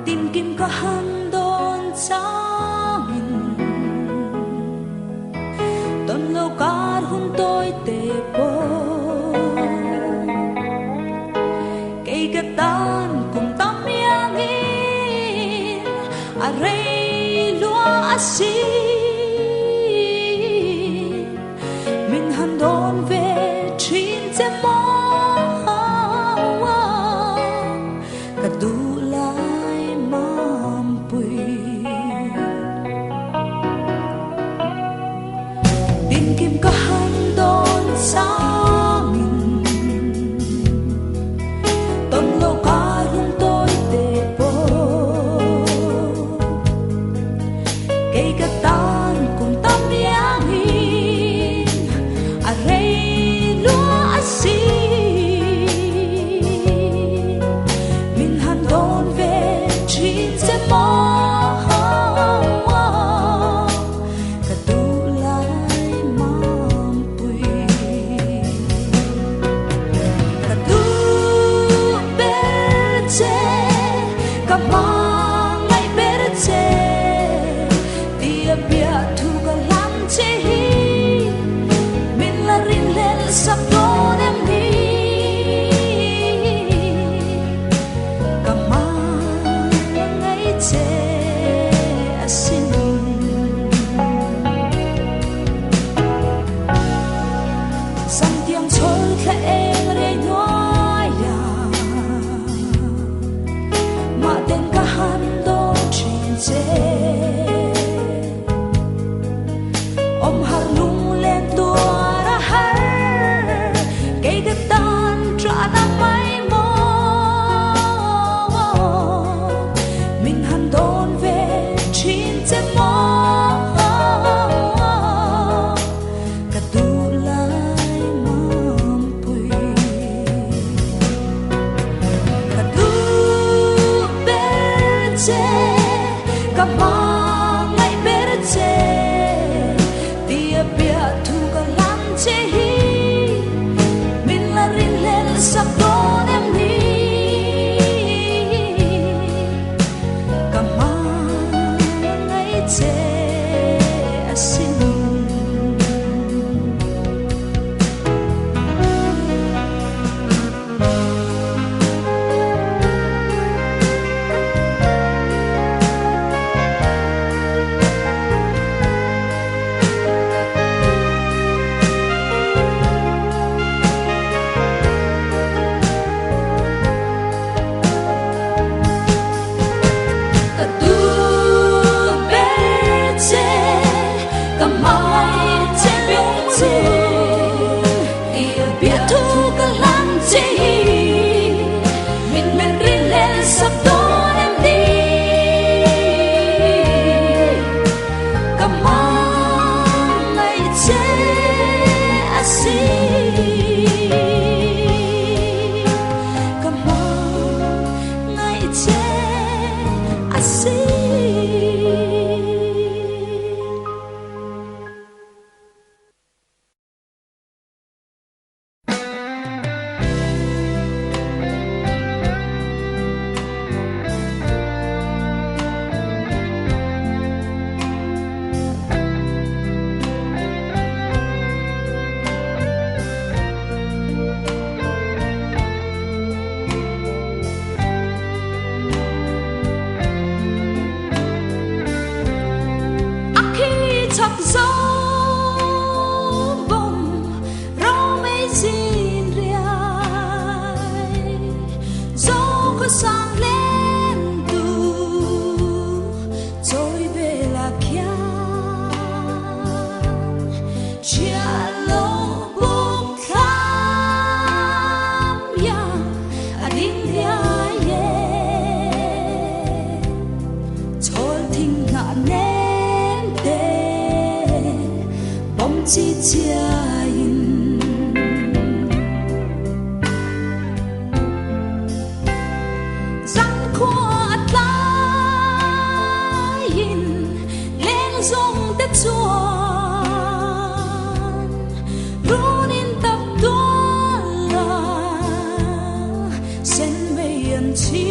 Tinkim ka han dawn changin Tawn lo kar hun tawi te pawh Kei ka tan kum tam iangin a rei lua asin Min han dawn ve thin che maw Ka duh lai mampui. Tinkim ka han dawn changin Tawn lo kar hun tawi te pawh Kei ka tan kum tam iangin a rei lua asin. Min han dawn ve thin che maw Ka duh lai mampui. Ka duh ber che, ka hmangaih ber che, tia biahthu ka hlam che hi min la rinhlelh sak dawn em ni? Ka hmangaih che asin. Santiang chhawl thla eng rei hnuaia Mahten ka han dawn thin che. Awm har lunglen tuar a har Kei ka tan tah na mai maw Min han dawn ve thin che maw Ka duh lai mampui. Ka duh ber che, ka hmangaih ber che, tia biahthu ka hlam che hi min la rinhlelh sak dawn em ni? Ka hmangaih che asin. Ka duh ber che, ka hmangaih che ber che, tia biahthu ka hlam che hi min men rinhlel sak dawn em ni? Ka hmangaih che asin, ka hmangaih che asin. A khi chak zo bawm romei zin riai zo khaw sang len tu chawi vel a khian chhiah lo buk thlam yang a ding riai e. Chhawl thing hnah nem te bawm chi chiaiin. Zankhua a tlaiin leng zawng te chuan runin tap tual a sen mei an chhi.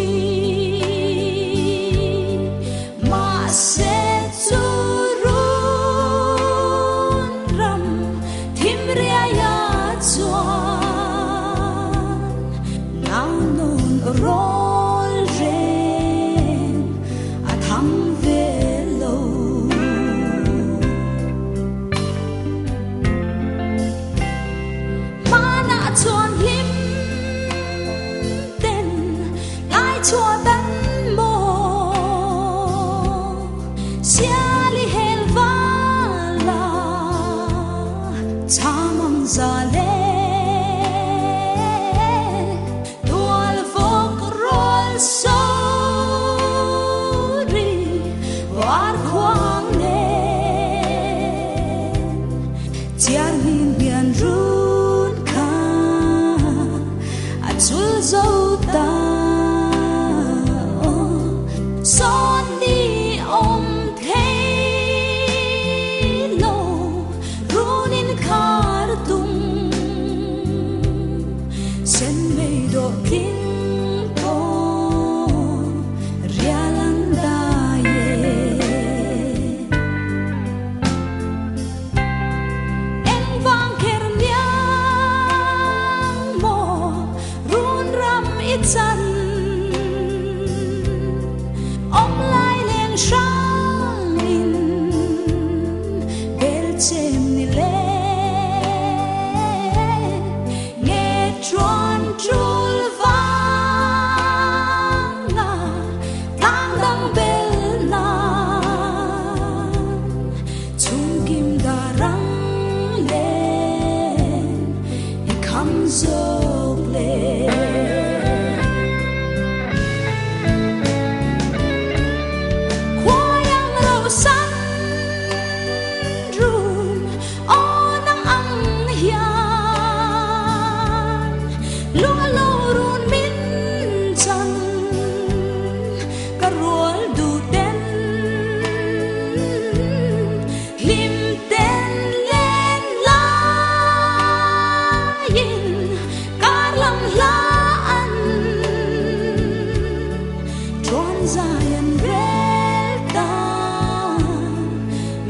zai an rel ta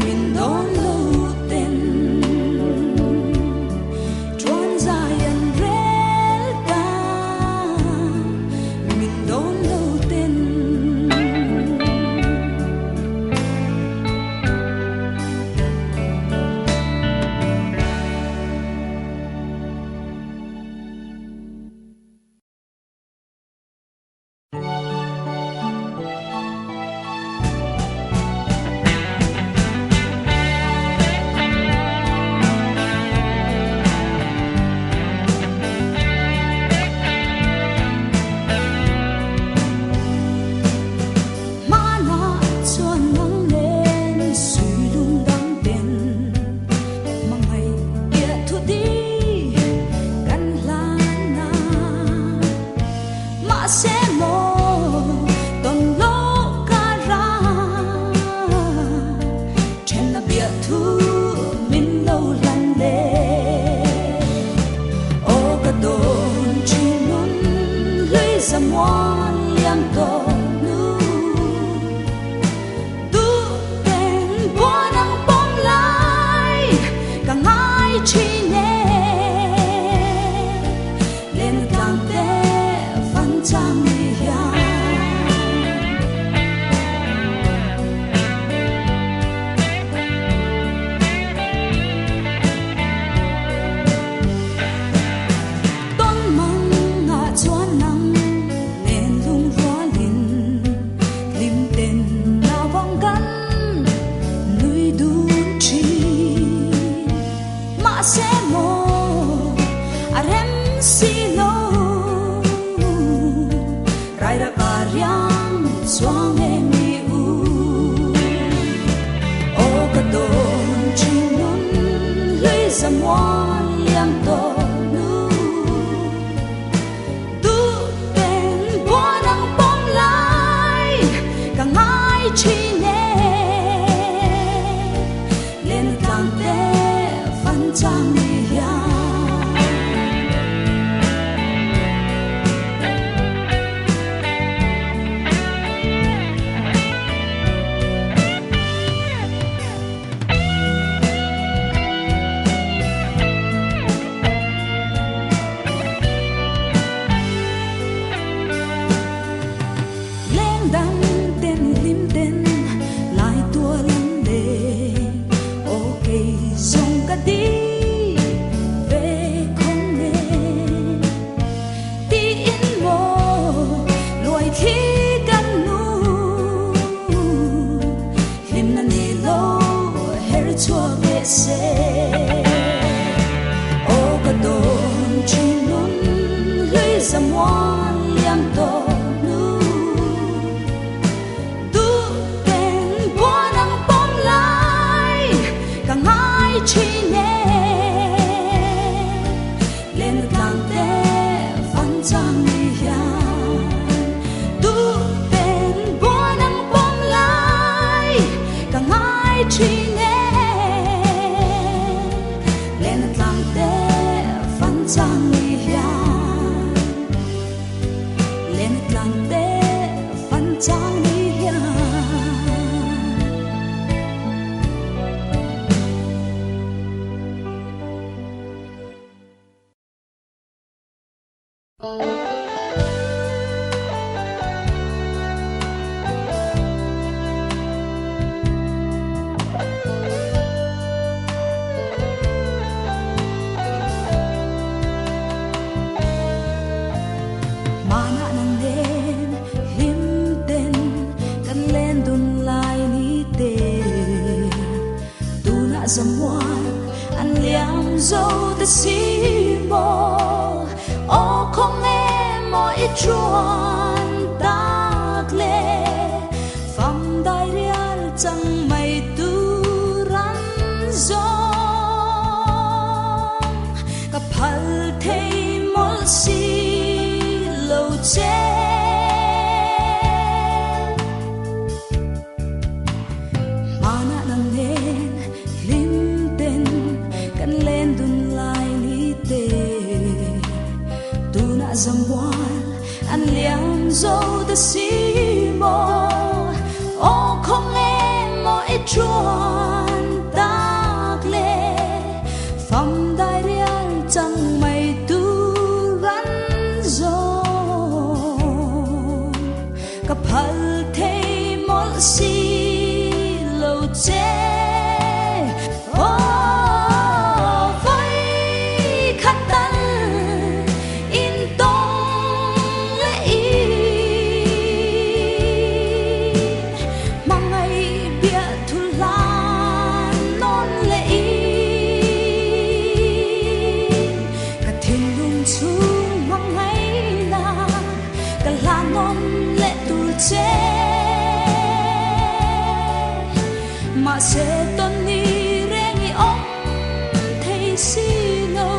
min dawn lo ten Tuan zai an rel ta min dawn lo ten. Hmanah chuan nang nen sui lung dang ten hmangaih piah thu di kan hlan a. Mahse maw tawn loh ka ra then a biah thu min lo hlan le. Aw ka dawn thin nun hlui zamuan liam tawh hnu. Duh ten buan ang pawm lai ka ngai thin e. Len tlang te fan chang ni hian. Tawn mang ah chuan nang nen lungrualin hlim ten naupang kan nui dun thin. Mahse maw a rem si lo rairah ka riang chuang em i u. Aw ka dawn thin nun hlui zamuan liam tawh hnu. Duh ten buan ang pawm lai ka ngai thin e. Len tlang te fan chang ni hian. Leng dang ten hlim ten lai tual an leng aw kei zawng ka di ve khawng e. Tiin maw luai thli kan nu hlimna ni lo her chhuak leh se. Aw ka dawn thin nun hlui zamuan liam tawh hnu. Duh ten buan ang pawm lai ka ngai thin e. Len tlang te fan chang ni hian. Duh ten buan ang pawm lai ka ngai thin e. Len tlang te fan chang ni hian. Len tlang te fan chang ni hian. Hmanah nang nen hlim ten kan len dun lai ni te. Tunah zamuan an liam zo ta si maw. Aw khawng emaw i chuan tak le fam dai rial chang mai tur an zawng. Ka phal thei mawlh si lo che. Hmanah nang nen hlim ten kan len dun lai ni te. Tunah zamual an liam zo ta si maw. phal thei mawlh si lo che. Aw, vawi khat tal in tawng leh in hmangaih biah thu hlan nawn leh in ka thinlung chhung hmangaihna ka hlan nawn leh tur che. Mahse tawn ni reng i awm thei si lo.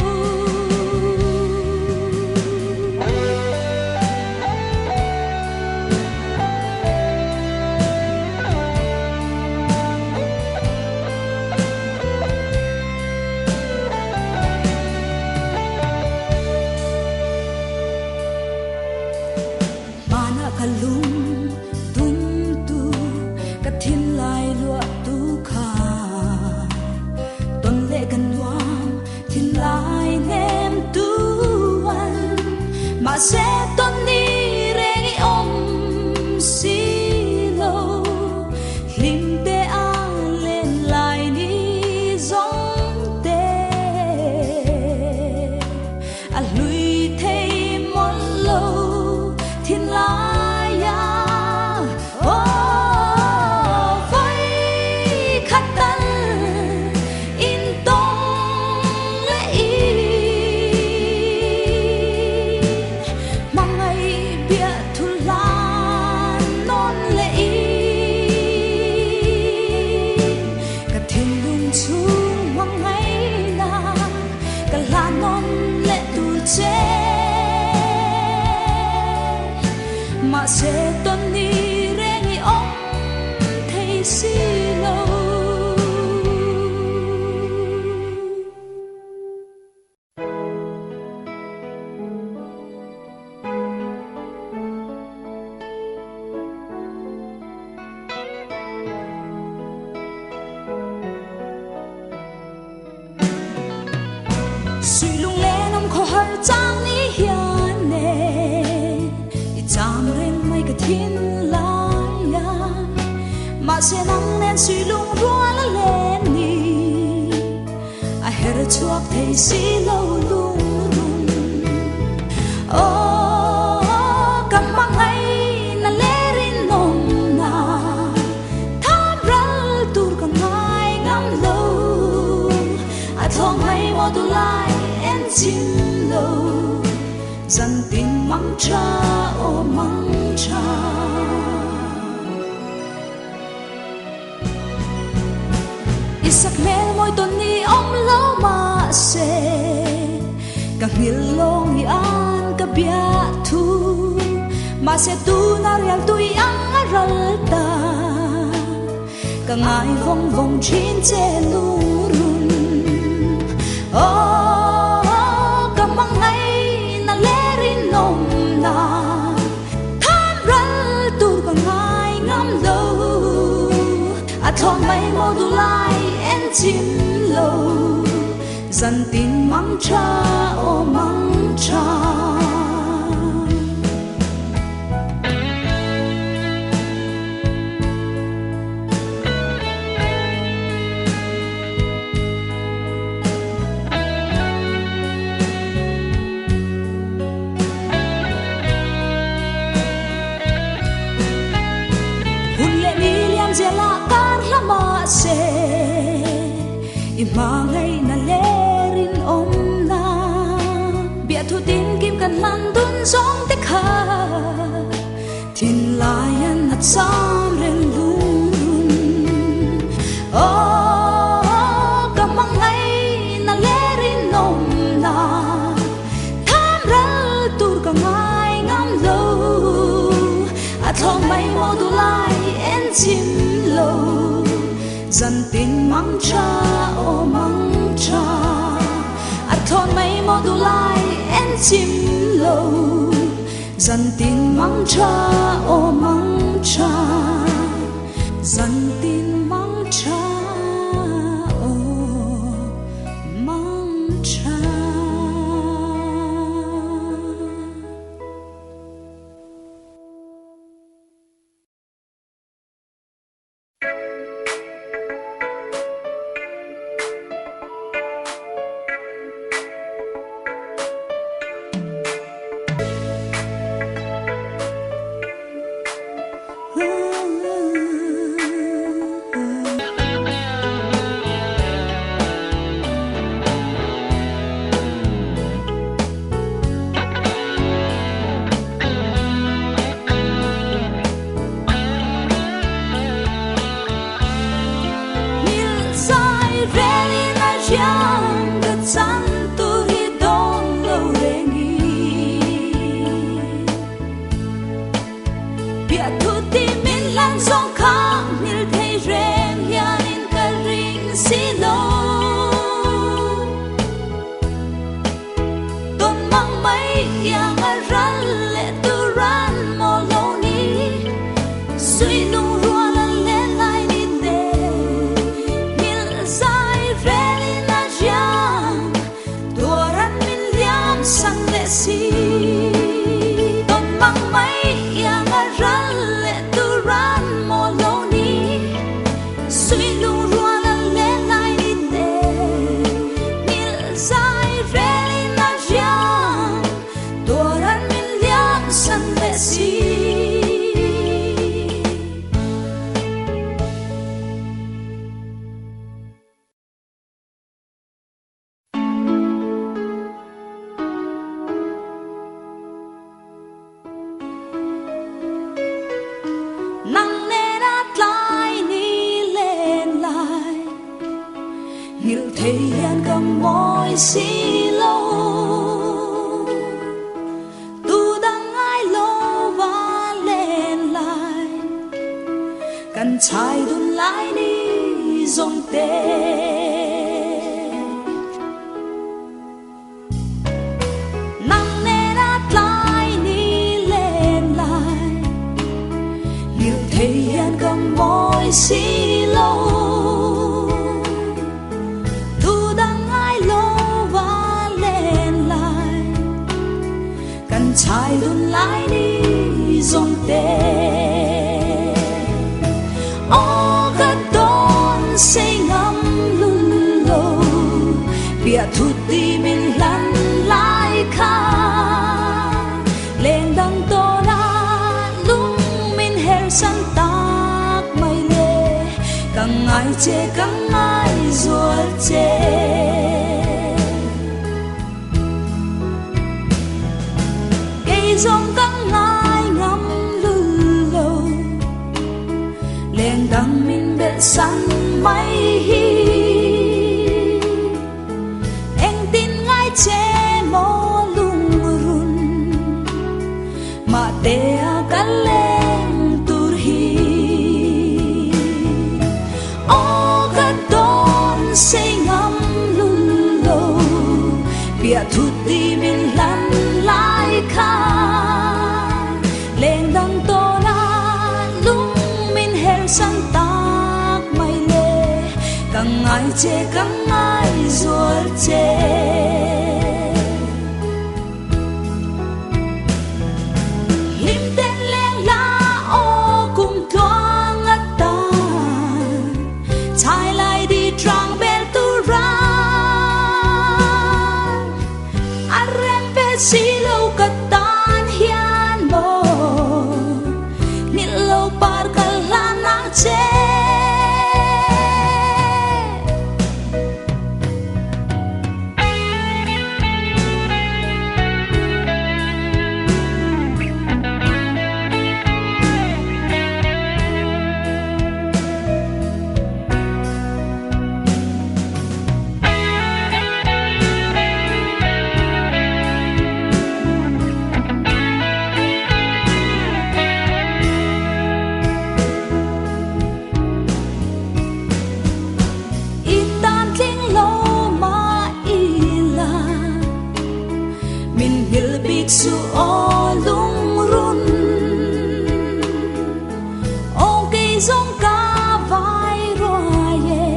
Hmana ka lung tum tu ka thinlai luah tu kha tawn leh ka nuam thinlai hnem tu an mahse tawn ni reng i awm si lo hlim te a len lai ni zawng te a hlui thei mawlh lo thinlai a. Aw, vawi khat tal in tawng leh in hmangaih biah thu hlan nawn leh in ka thinlung chhung hmangaihna ka hlan nawn leh tur che. Mahse tawn ni reng i awm thei si lo. Suih lunglen awm khawhar chang ni hian e i cham reng mai ka thin lai a. Mahse nang nen suih lung rual a len ni a her chhuak thei si lo lung run. Aw, ka hmangaih na lerin awm na tham ral tur ka ngai ngam lo. A thawng mai maw tu lai en chim lo zan tin mang tha aw mang tha. Isak hmel mawi tawn ni awm lo mahse ka nghil lawng hi an ka biah thu. Mahse tuna rial tui ang a ral ta ka ngai vawng vawng thin che lungrun. Aw, ka hmangaih na lerin awm na tham ral tur ka ngai ngam lo. A thawn mai maw du lai en chim lo zan tin mang tha aw mang tha. Hun leh ni liam zela kar hla mahse i hmangaih na lerin awm na biah thu tin kim kan hlan dun zawng te kha thinlai an a cham reng lungrun. Aw, ka hmangaih na lerin awm na tham ral tur ka ngai ngam lo. A thawng mai maw du lai en chim lo zan tin mang tha aw mang tha. A thawng mai maw du lai en chim lo zan tin mang tha aw mang tha. Zan tin mang tha aw mang tha. ti min hlan zawng kha nghil thei reng hianin ka ring si lo. Tawn mang mai iang a ral leh turan maw lo ni, suih lung rual a len lai ni te, nghilh zai relin a riang, tuaran min liam san leh si. Tawn mang mai iang a ral leh turan maw lo ni, suih lung rual a len lai ni te, nghilh zai relin a riang, tuaran min liam san leh si. Nang nena tlai ni len lai, nghilh thei hian ka mawi si lo. Tu dang ngai lo va len lai, kan chhai dun lai ni zawng te. Nang nena tlai ni len lai, nghilh thei hian ka mawi si lo. Tu dang ngai lo va len lai, kan chhai dun lai ni zawng te. Aw ka dawn sei ngam lul lo, bia thu ti min hlan lai kha. Leng dang tawna lung min her san tak mai le, ka ngai che ka ngai zual che. Kei zawng ka ngai ngam lul lo, leng dang min belh san mai hi. Engtin ngai che maw lungrun, mahtea ka leng tur hi. Aw ka dawn sei ngam lul lo, bia thu ti min hlan lai kha. Leng dang tawna lung min her san tak mai le, ka ngai che ka ngai zual che. Hlim ten leng la aw kum tluang atan, chhai lai di trang bel turan. A rem ve si lo ka tan hian maw, nghilh lo par ka hlan ang che. I tan tling lo mah ila, min nghilh bik suh aw lungrun. Aw kei zawng ka vai ruai e,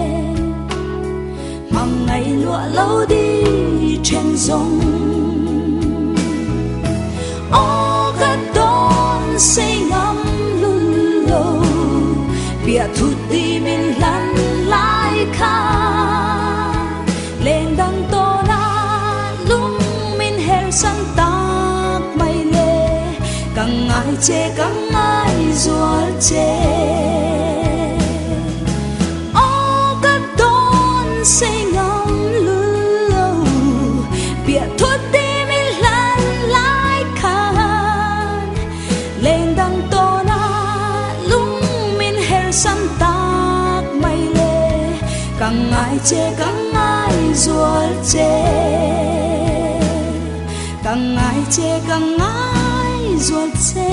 hmang ngai luah lo di then zawng. Aw ka dawn sei ngam lul lo, bia thu ti min hlan lai kha. Leng dang tawna lung min her san tak mai le, ka ngai che ka ngai zual che. Aw ka dawn sei ngam lul lo, bia thu ti min hlan lai kha. Leng dang tawna lung min her san tak mai le, ka ngai che ka ngai zual che. Ka ngai che ka ngai zual che.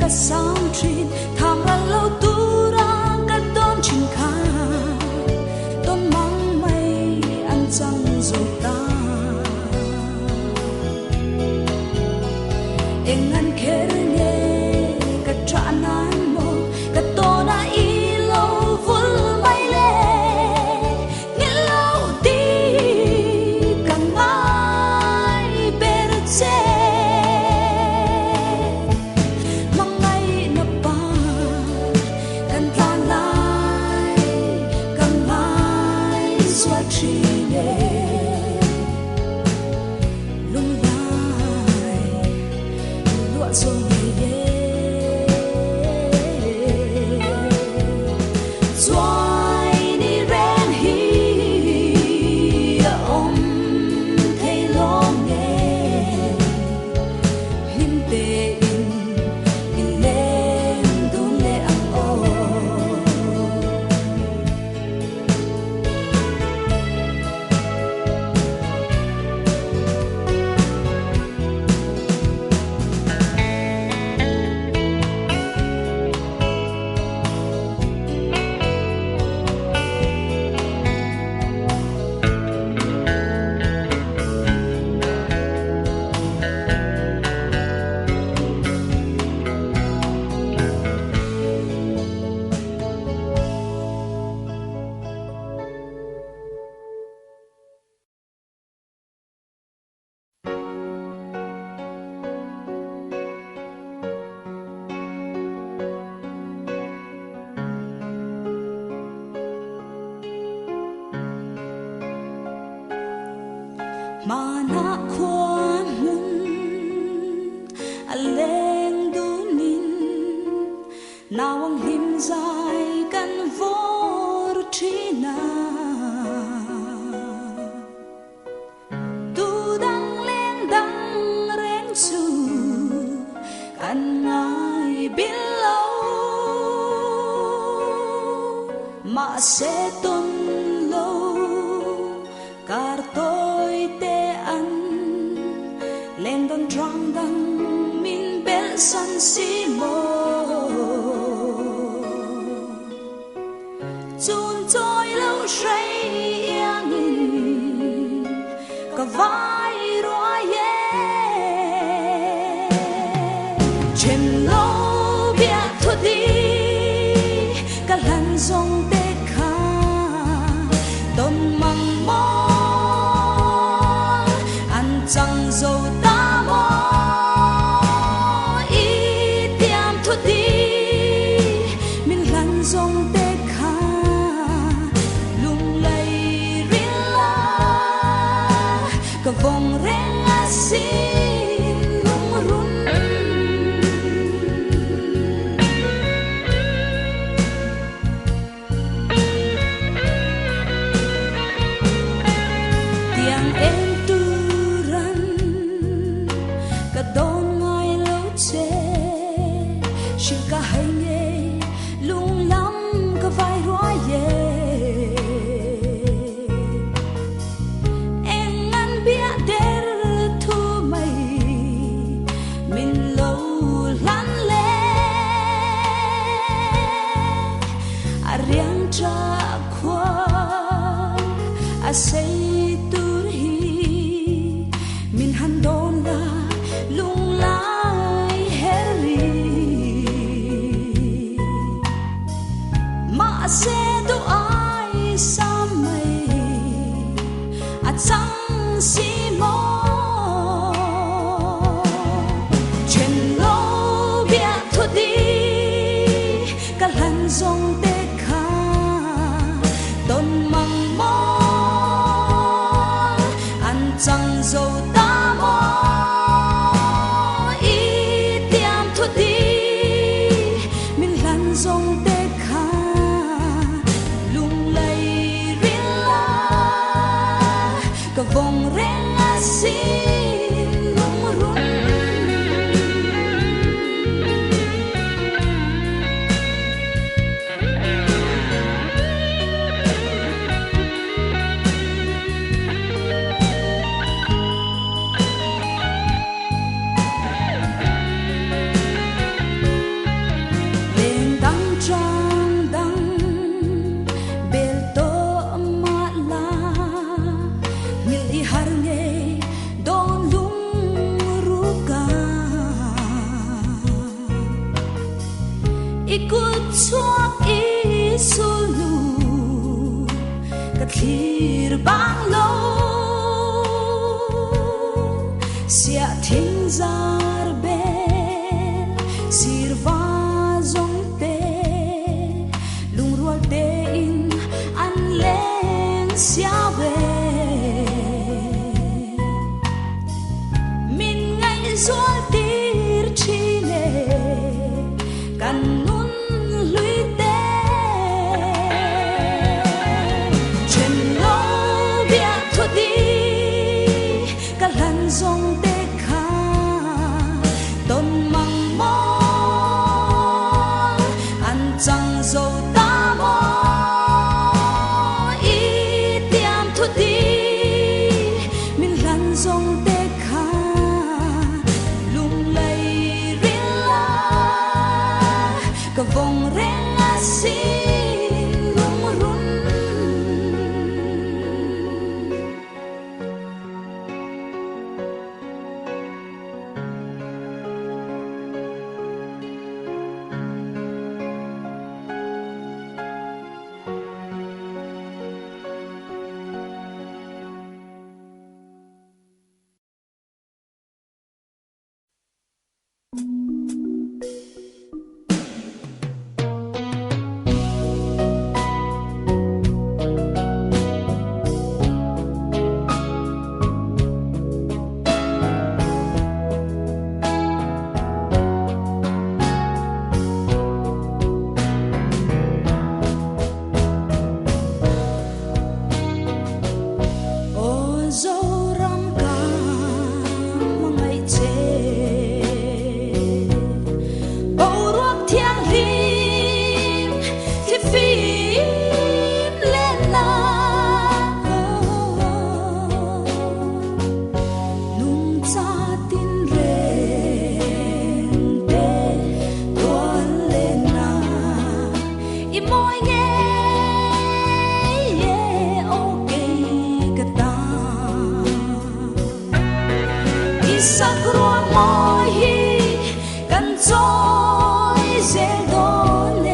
ka sam thin tham ral lo tura ka dawn thin kha tawn mang mai an chang zo ta eng an kher nge ka tra nan mo ka tona i lo vul mai le nge lo ti ka ngai ber che mangai na pa kan tlan lai ka ngai zua thine lung lai lua zo nge ye chuai ni reng hi om thei lo nge hlim te in in leng dun le ang o. Mana khuan mun a leng dunin nawang hlim zai kan vor thina tu dang leng dang reng chu kan ngai bil lo ma se ton lo kar tôi te an leng don trang dang min bel san si mo chun trôi lâu say yên in ka vai roi ye chen lo bia thu di ka lan zong te kha ton mang mo an chang zo ta mo i tiam thu di min lan zong te kha lung lay rin la ka vong reng a sin lung run. Tiang em turan ka don ngai lo che shil ka hai nge lung lam ka vai roi ye eng an bia der thu mai min lo lan le a riang cha khua a sei tur hi min han don la lung lai heri ma se du ai sa mai a chang si mo chen lo bia thu di ka lan zong te kha ton mang mo an chang zo ta mo i tiam thu di min lan zong te kha lung lay rin la ka vong reng a sin lung run. I kut chhuak i sulhnu ka thlir bang lo. Siah thing zar bel sirva zawng te lungrual tein an leng siau e. Min ngaihzual tir thin e kan nun hlui te. Then lo biak thu di ka hlan zawng te kha tawn mang mawl an chang zo ta maw i tiam thu di min hlan zawng te kha lunglei ril la ka vawng reng a sin lungrun. Aw Zoram ka hmangaih che, boruak thianghlim thlifim lenna nungcha tinreng te tual lenna i mawi ngei e aw kei ka ta. I sak ruang mawi hi kan chawi zel dawn e.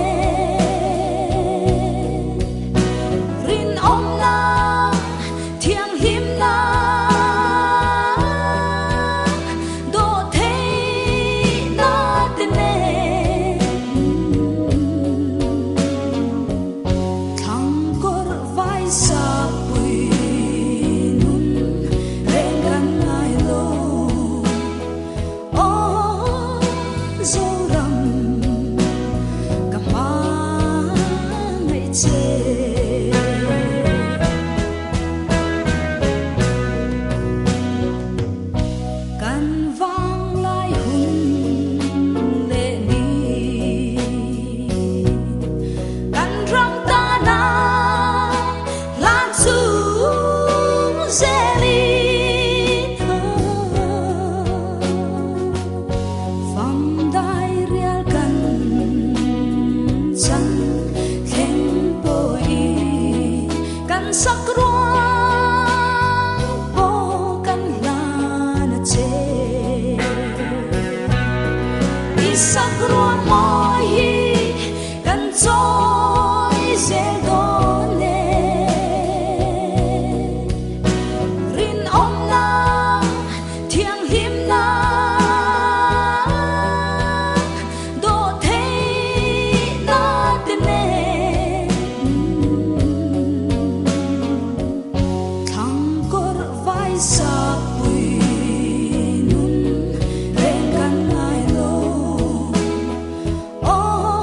Rinawmna thianghlimna dawhtheihna te nen thlangkawr vai sapui nun reng kan ngai lo. Aw Zoram ka hmangaih che. Kan vanglai hun leh ni kan ram tana hlan chung zelin fam dai rial kan chan thleng pawhin kan sak ruang pawh kan hlan a che. I sak ruang mawi hi kan chawi zel dawn e. Rinawmna thianghlimna dawhtheihna te nen thlangkawr vai sapui nun reng kan ngai lo. Aw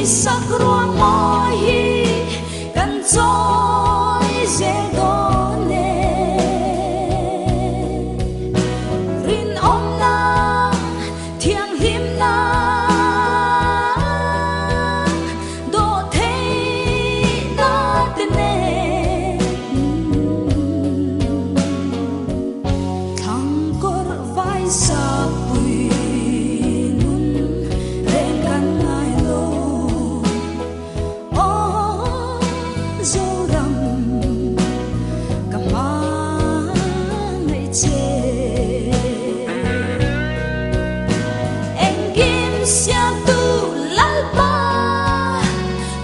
sak ruang mawi hi kan chawi zel dawn e. Rinawmna, thianghlimna, dawhtheihna te nen. Thlangkawr vai sapui nun reng kan ngai lo. Aw Zoram ka hmangaih che. Engkim siamtu Lalpa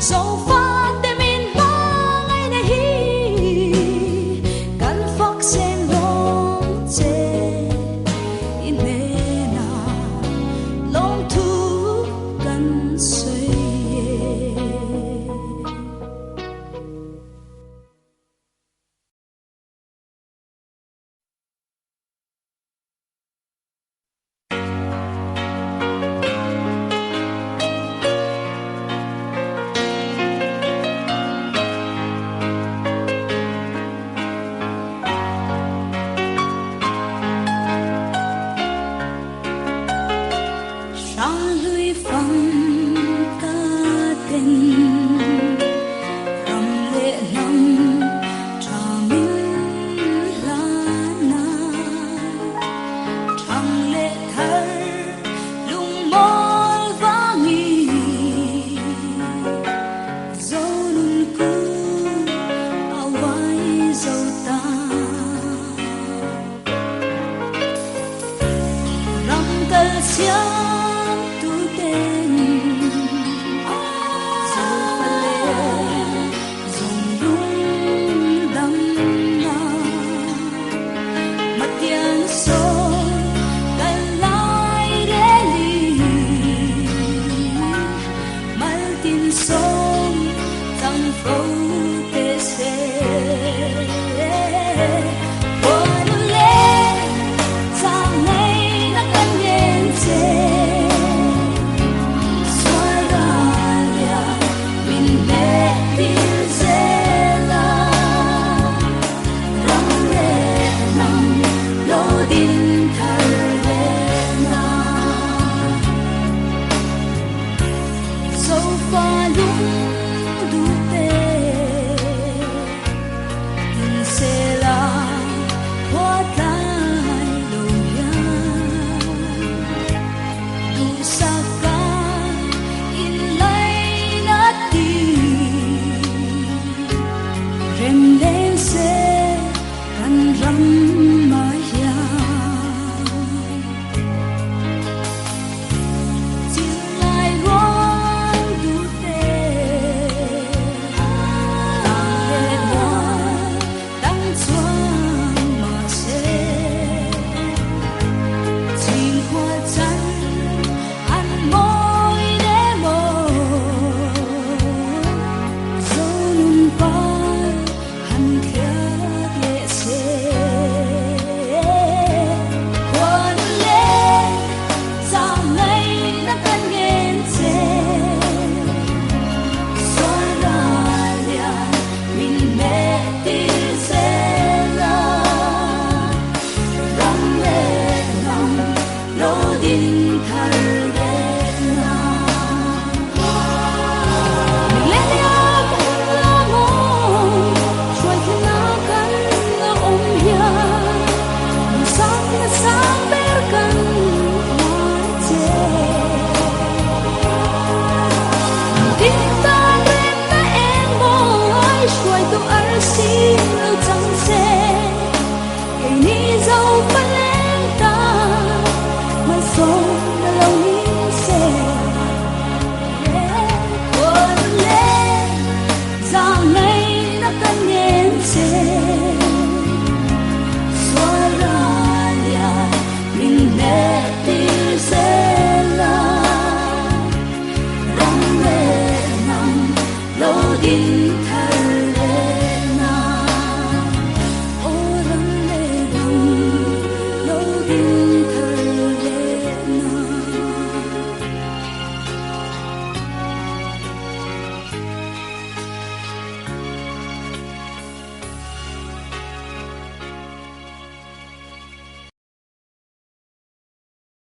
Zofate min hmangaihna hi kan fak seng lawng che. I hnenah lawmthu kan sawi e. Hranghlui fang ta ten.